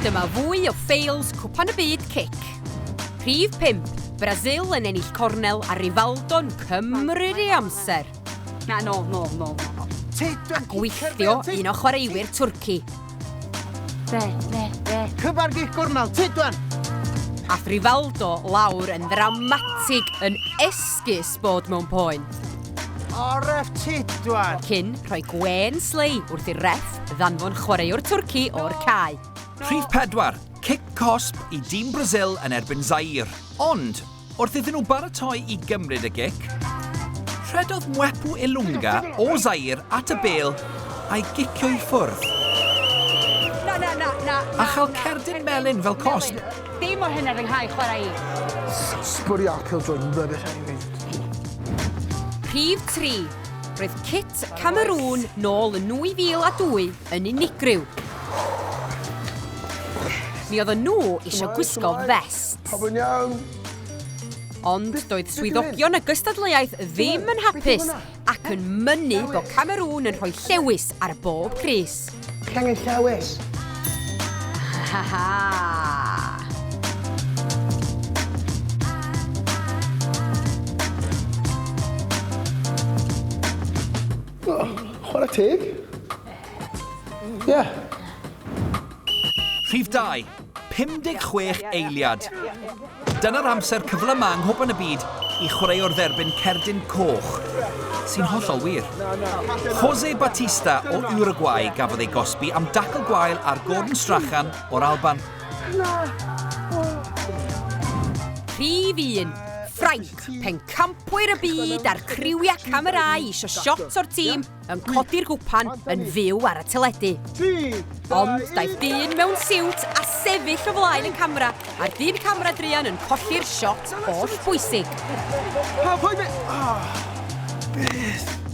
Dyma fwy o ffeils Cwpan y Byd cic. Rhif 5, Brasil yn ennill cornel a Rivaldo'n cymryd ei amser. Na, nôl, nôl, nôl, nôl. A gwylltio un o chwaraewyr Twrci. Be, be, be? Cyfar gic gornel, Tudwan! Ath Rivaldo lawr yn ddramatig yn esgus bod mewn poen. O, ref Tudwan! Cyn rhoi gwên slei wrth i'r ref ddanfon chwaraewr Twrci o'r cae. Rhif 4, cic cosb i dîm Brasil yn erbyn Zaire. Ond, wrth iddyn nhw baratoi i gymryd y gic, rhedodd Mwepu Ilunga o Zaire at y bêl a'i gicio i ffwrdd. Na, na, na, na. A chael cerdyn melyn fel cosb. Dim o hyn ar fy nghae chwarae i. Sbwriel pêl-droed rubbish anyway. Rhif 3, Roedd cit Cameroon nôl yn 2002 yn unigryw. Mi oedden nhw eisiau gwisgo vests. Pawb yn iawn? Ond doedd swyddogion y gystadleuaeth ddim yn hapus ac yn mynnu bod Cameroon yn rhoi llewis ar bob crys. Chi angen llewis. Ha ha! Chwarae teg. Ie. Rhif 2, 56 eiliad. Dyna'r amser cyflyma yng Nghwpan y Byd i chwaraewr dderbyn cerdyn coch, sy'n hollol wir. Jose Batista o Uruguay gafodd ei gosbi am dacl gwael ar Gordon Strachan o'r Alban. Rhif 1, Ffrainc, pencampwyr y byd a'r criwiau camerâu isio siot o'r tîm yn codi'r gwpan yn fyw ar y teledu. Ond daeth dyn mewn siwt a sefyll o flaen y camera, a'r dyn camera druan yn colli'r siot holl bwysig. Pa, pwy be... Oh, beth?